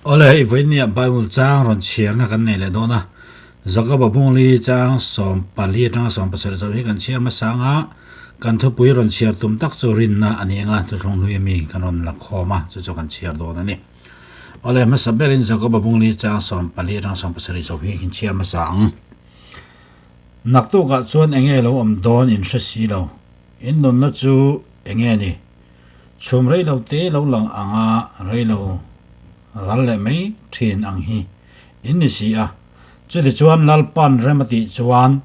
Awle hei vawinia Bible chang rawn chhiarna kan nei leh dawn a, Jakoba Bungli chang 14 atanga 17 chauh hi kan chhiar hmasa ang a, kan thupui rawn chhiar tum tak chu rinna a ni ang a, thuthlung hlui ami kan rawn la khawm a, chu chu kan chhiar dawn a ni. Awle hmasa berin Jakoba Bungli chang 14 atanga 17 chauh hi kan chhiar hmasa ang. Naktukah chuan enge lo awm dawn in hre si lo, in nunna chu enge ni? Chhum rei lo te lo lang ang a, rei lo ral leh mai thin ang hi in ni si a. Chutichuan Lalpa'n rem a tih chuan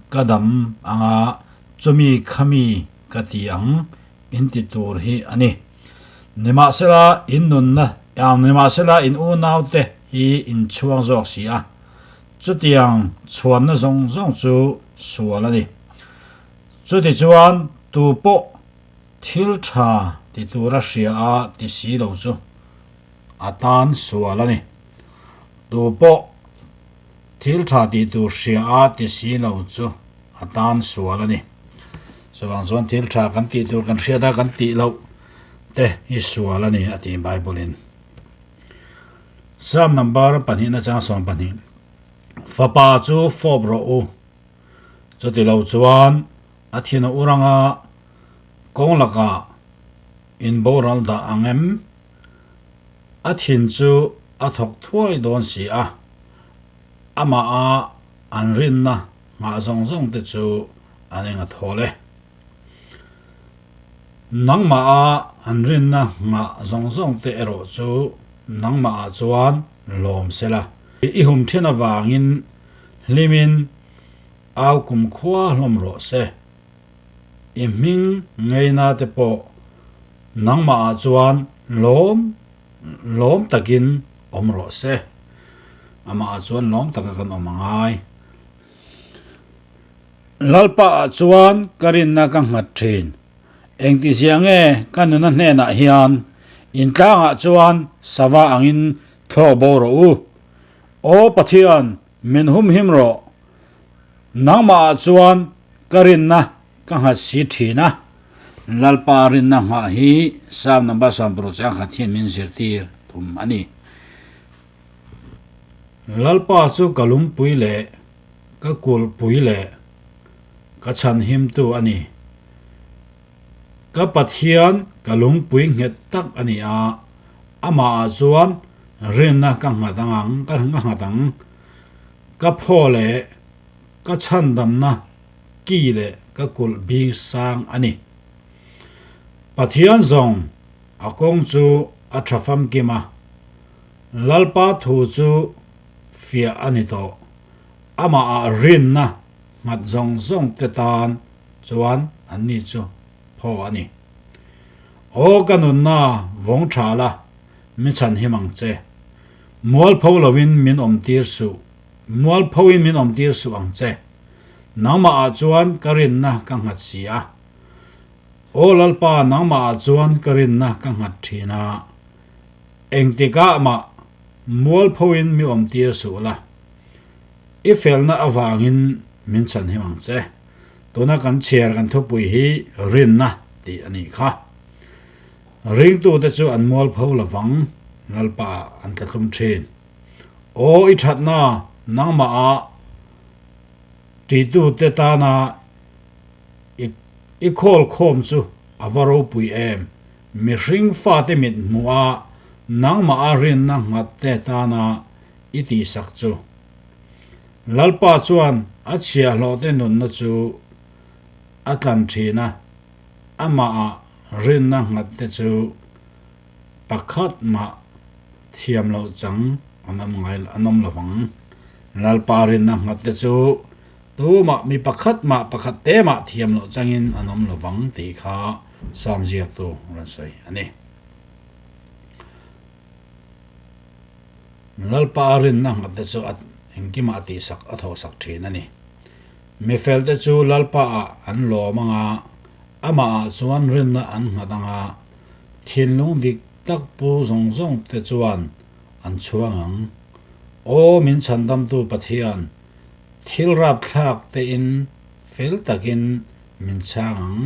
ka dam ang a, chumi khami ka ti ang in ti tur hi a ni. Nimahsela in nunna, nimahsela in unaute hi in chhuang zawk si a, chutiang chhuanna zawng zawng chu sual a ni. Chutichuan tu pawh Thil tha ti tura hria a ti si lo chu a tan sual a ni. Tu pawh thil tha ti tur hria a ti si lo chu a tan sual a ni. Chuvang chuan thil tha kan tih tur kan hriat a kan tih loh te hi sual a ni a ti Bible in. Psalm number pahnihna chang 12 Fapa chu fawp rawh u, chuti lo chuan A thin a ur anga kawng lakah in boral dah ang em? A thin chu a thawk thuai dawn si a, amah a an rinna nghah zawng zawng te chu an eng a thawl e. Nangmah a an rinna nghah zawng zawng te erawh chu nangmah ah chuan lawm sela. I hum thin avangin hlimin Au kum khua hlawm rawh se. I hming ngeina te pawh nangmah ah chuan lawm lawm takin awm rawh se. Amah ah chuan lawm taka kan awm a ngai. Lalpa ah chuan ka rinna ka nghat thin. Engtizia nge ka nuna hnenah hian intlangah chuan sava angin thlawk bo rawh u. Aw Pathian, Min humhim rawh. Nangmah ah chuan ka rinna ka nghat si thin a. Lalpa rinna nghah hi Psalm number 60 chang khat hian min zirtir tum a ni. Lalpa chu ka lungpui leh ka kulhpui leh ka chhanhimtu a ni. Ka Pathian ka lungpui nghet tak a ni a, amah ah chuan rinna ka nghat ang ka nghat ang. Ka phaw leh ka chhandamna ki leh ka kulh bing sang a ni. Pathian zawng a kawng chu a tha famkim a, Lalpa thu chu fiah a ni tawh. Amah ah rinna nghat zawng zawng te tan chuan an ni chu phaw a ni. Aw ka nunna vawng tha la, mi chhan him ang che. Mualpho lovin min awm tir suh, mualpho in min awm tir suh ang che. Nangmah ah chuan ka rinna ka nghat si a. Aw Lalpa nangmah ah chuan ka rinna ka nghat thin a. Engtikah mah mualpho in mi awm tir suh la. I felna avangin min chhan him ang che. Tuna kan chhiar kan thupui hi rinna tih a nih kha. Ringtute chu an mualpho lovang, Lalpa ah an tlatlum thin. Aw i thatna nangmah ah titute tana i i khawl khawm chu a va ropui em, mihring fate mit hmuh a nangmah a rinna nghatte tana i tihsak chu. Lalpa chuan a chhiahhlawhte nunna chu a tlan thin a, amahah rinna nghatte chu pakhat mah thiam loh chang an awm ngai an awm lovang. Lalpa rinna nghatte chu tumah mi pakhat mah pakhat te mah thiam loh changin an awm lovang tih kha Psalm ziaktu rawn sawi a ni. Lalpa a rinna nghatte chu a engkimah a tihsak a thawhsak thin a ni. Mifelte chu Lalpa ah an lawm ang a, amah ah chuan rinna an nghat ang a, thinlung dik tak pu zawng zawng te chuan an chhuang ang. Aw min chhandamtu Pathian, thil rapthlak tein fel takin min chhang ang.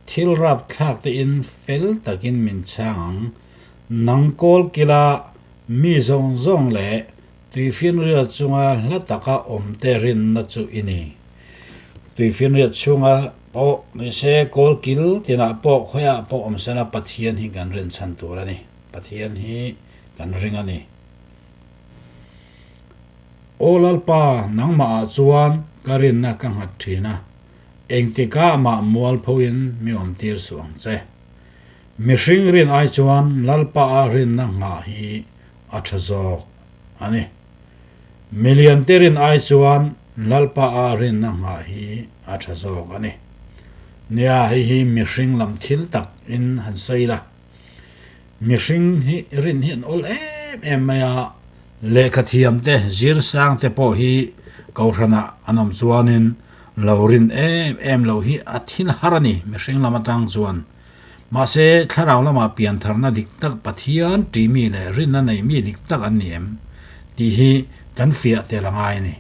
Thil rapthlak tein fel takin min chhang ang. Nang kawl kila mi zawng zawng leh tuifinriat chunga hla taka awmte rinna chu i ni. Tuifinriat chhunga pawh nise kawl kil tinah pawh khawiah pawh awm sela Pathian hi kan rinchhan tur a ni. Pathian hi kan ring a ni. Aw Lalpa, nangmahah chuan ka rinna ka nghat thin a, engtikah mah mualphoin mi awmtir suh ang che. Mihring rin ai chuan Lalpa a rinna nghah hi a tha zawk a ni. Miliante rin ai chuan Lalpa a rinna nghah hi a tha zawk a ni. Nia, hei hi mihring lam thil tak in han sawi la. Mihring hi rin hi an awl em em mai a, lehkha thiam te, zir sang te pawh hi kohhranah an awm chuanin lo rin em em loh hi a thil har a ni mihring lam atang chuan. Mahse, thlarau lamah piantharna dik tak Pathian ṭih mi leh rinna nei mi dik tak an ni em tih hi kan fiah tel a ngai a ni.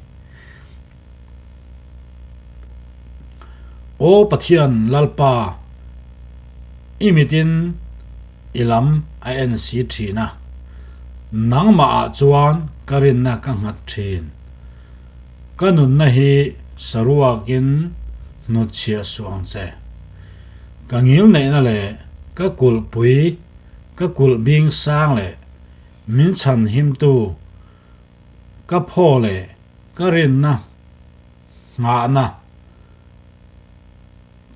Aw Pathian Lalpa, i mitin i lam a en si thin a, nangmahah chuan ka rinna ka nghat thin. Ka nunna hi saruakin hnutchhiah suh ang che. Ka ngil neihna leh ka kulhpui, ka kulh bing sang leh min chhan himtu ka phaw leh ka rinna nghahna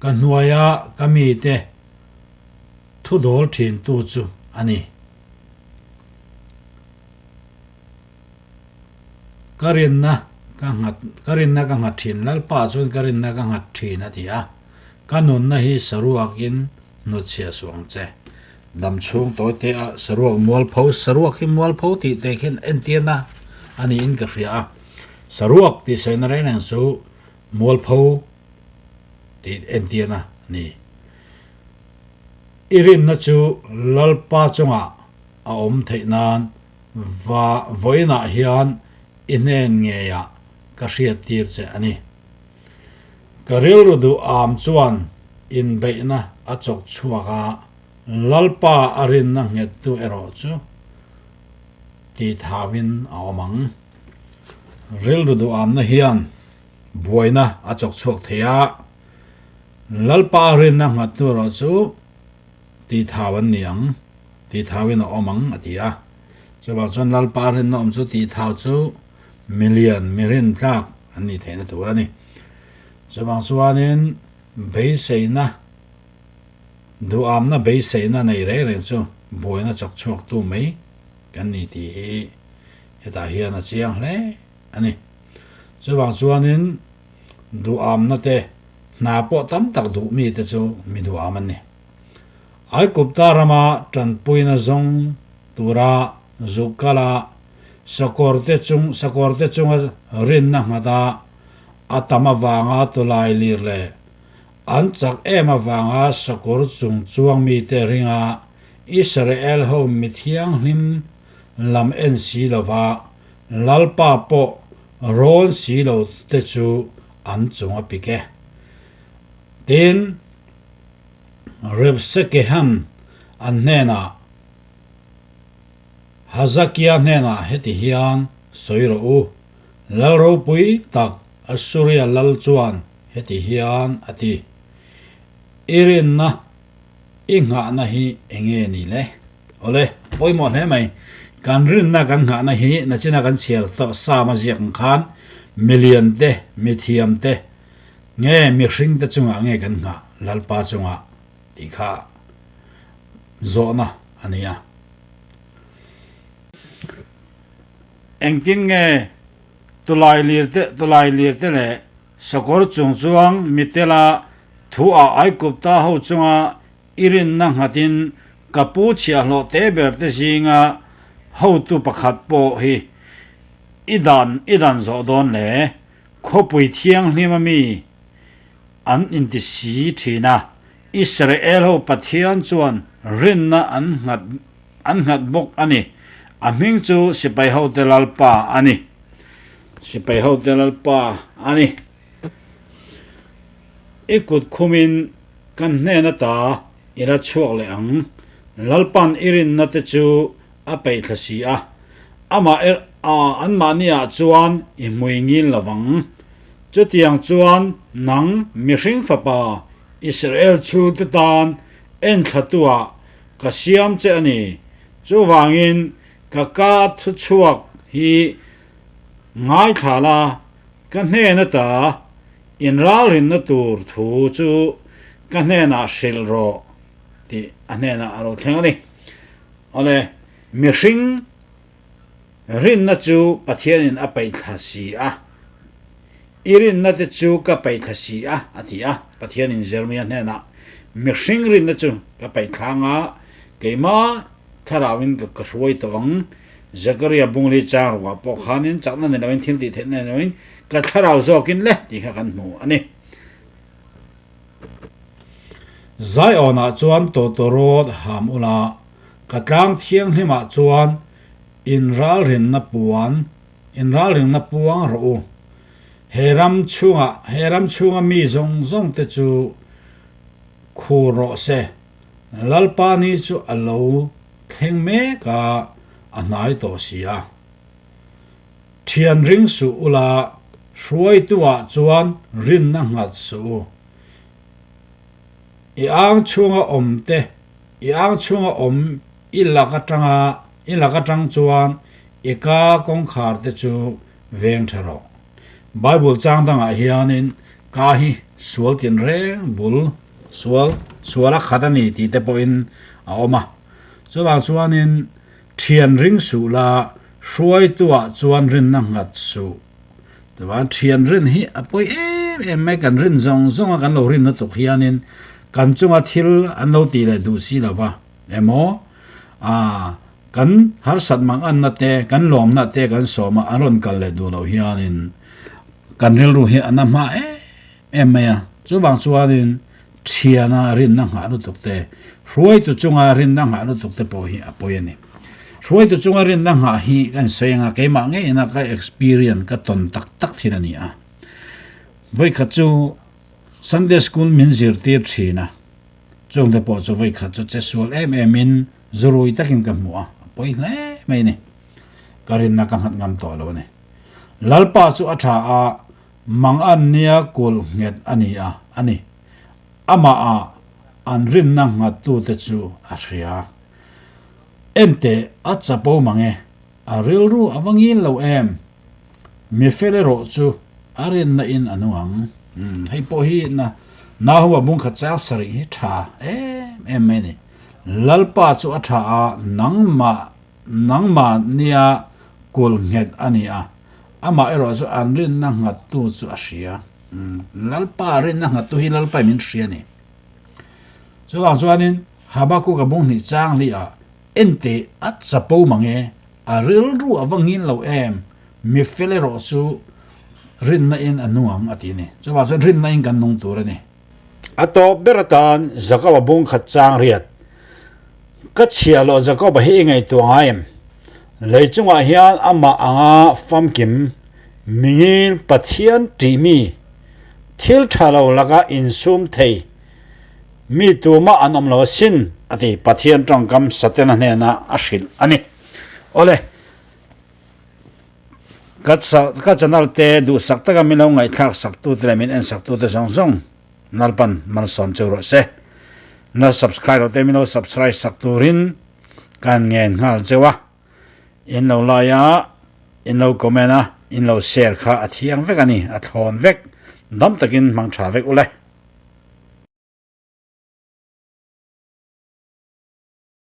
ka hnuaia ka mite thu dawl thintu chu a ni. Ka rinna ka nghat ka rinna ka nghat thin Lalpa chuan ka rinna ka nghat thin a ti a, ka nunna hi saruakin hnutchhiah suh ang che. Dam chhung tawi te a saruak mualpho, saruak hi mualpho tih te khian entirna a niin ka hria a, saruak tih sawina reng reng chu mualpho tih entirna a ni. I rinna chu Lalpa chungah a awm theih nan va vawiinah hian i hnen ngeiah ka hriattir che a ni. Ka rilru duh am chuan inbeihna a chawk chhuak a, Lalpa a rinna nghettu erawh chu tithauin a awm ang. Rilru duh amna hian buaina a chawk chhuak thei a, Lalpa a rinna nghattu erawh chu tithau an ni ang, tithauin a awm ang a ti a. Chuvang chuan Lalpa a rinna awm chu tithau chu Milian mi rintlak an nih theihna tur a ni. Chuvang chuanin beiseina, duhamna beiseina nei reng reng chu buaina chawk chhuaktu mai kan ni tih hi hetah hian a chiang hle a ni. Chuvang chuanin duhamna te, hna pawh tam tak duh mite chu mi duham an ni. Aikupta rama tanpuina zawng tura zuk kala Sakawrte chung sakawrte chunga rinna nghata a tam avanga tawlai lir leh an chak em avanga sakawr chung chuang mite ringa Israel ho mi thianghlim lam en si lova Lalpa pawh rawn si lo te chu an chung a pik e. Tin, Rebsekehan an hnenah, Hazakia hnenah heti hian sawi rawh u, Lal ropui tak Assuria lal chuan heti hian a ti, I rinna i nghahna hi enge ni le? Awle, pawimawh hle mai. Kan rinna kan nghahna hi nachina kan chhiar tawh Sam a ziak ang khan milian te, mithiam te, nge mihring te chungah nge kan nghah Lalpa chungah tih kha zawhna a ni a. Engtin nge tawlai lir te tawlai lir te leh sakawr chung chuang mitela thu ah Aikupta ho chunga i rinna nghatin ka pu chhiahhlawh te ber te zinga hotu pakhat pawh hi i dan i dan zawh dawn le khawpui thianghlim ami an inti si thin a, Israel ho Pathian chuan rinna an nghat an nghat bawk a ni. A hming chu Sipai hote Lalpa a ni. Sipai hote Lalpa a ni. I kut khumin kan hnen ata i la chhuak leh ang. Lalpan i rinna te chu a peih thla si a, amah er anmahniah chuan i hmui ngil lo vang. Chutiang chuan nang mihring fapa Israel chhungte tan enthlatuah ka siam che a ni. Chuvangin ka ka thuchhuak hi ngaithla la, ka hnen ata inralrinna tur thu chu ka hnenah hrilh rawh tih a hnenah a lo thleng a ni. Awle, mihring rinna chu Pathianin a peihthla si a, i rinna te chu ka peihthla si a, a ti a. Pathianin Jeremia hnenah, Mihring rinna chu ka peihthla anga, keimah thlarauin ka ka hruai tawh ang. Zekaria bungli chang ruah pawh khanin chakna ni loin thil tih theihna ni loin ka thlarau zawkin le tih kha kan hmu a ni. Zion-ah chuan tawtawrawt ham ula, ka tlang thianghlimah chuan inralrinna puan inralrinna puang rawh u. He ram chhungah he ram chhunga mi zawng zawng te chu khur rawh se. Lalpa ni chu a lo thleng mek a, a hnai tawh si a. Thian ring suh ula, hruaituah chuan rinna nghat suh u. I ang chhunga awm te, i ang chhunga awm i lak atanga i lak atang chuan i ka kawngkhar te chu veng tha rawh. Bible chang dangah hianin ka hi sual tinreng bul sual sual a khat a ni tih te pawhin a awm a. Chuvang chuanin Thian ring suh la, hruaituah chuan rinna nghat suh. Chuan thian rin hi a pawi em em mai, kan rin zawng zawnga kan lo rin lutuk hianin kan chunga thil an lo tih leh duh si lo va emaw, ah kan harsat mang anna te, kan lawmna te kan sawm a, an rawn kal leh duh loh hianin kan rilru hi a na hma em em mai a. Chuvang chuanin thiana rinna nghah lutuk te, hruaitu chunga rinna nghah lutuk te pawh hi a pawi a ni. Hruaitu chunga rinna nghah hi ka insawi anga keimah ngeina ka experience ka tawn tak tak thin a ni a. Vawikhat chu Sunday School min zirtir thin a, chungte pawh chu vawikhat chu che sual em em in zurui takin ka hmu a, a pawi hle mai a ni. Ka rinna ka nghat ngam tawh lo a ni. Lalpa chu a tha a, Mangan nia kulh nghet a ni a, a ni. Amah ah an rinna nghattute chu a hria. Enteh, a chapo mang e, a rilru a va ngil lo em? Mi fel erawh chu a rinna in a nung ang. Umm, hei pawh hi na Nahuma bungkhat chang sarih hi tha em em mai a ni. Lalpa chu a tha a, nangmah nangmah nia kulh nghet a ni a. Amah erawh chu an rinna nghattu chu a hria. Lalpa rinna nghattu hi Lalpa in min hria a ni. Chuvang chuanin Habakkuk a bung hnih chang li ah ente a chapo mang e, a rilru a va ngin lo em, mi fel erawh chu rinna in a nung ang a ti a ni. Chuvang chuan rinna in kan nung tur a ni. A tawp ber atan Jakob a bung khat chang riat. Ka chhia loh Jakob a hi i ngaihtuah ngai em? Lei chungah hian amah anga famkim, mingil Pathian ṭihmi, thil ṭha lo laka insum thei mi tumah an awm lo asin, a ti. Pathian ṭawngkam Satena hnenah a hrilh a ni. Awle, ka ka channel te duhsak taka min lo ngaihthlak saktute leh min en saktute zawng zawng Nalpan malsawm chu rawh se. Na subscribe loh te min lo subscribe sak turin kan ngen nghal cheu a. In lo like a, in lo comment a, in lo share kha a thiang vek a ni, a thlawn vek. Dam takin hmang tha vek ule.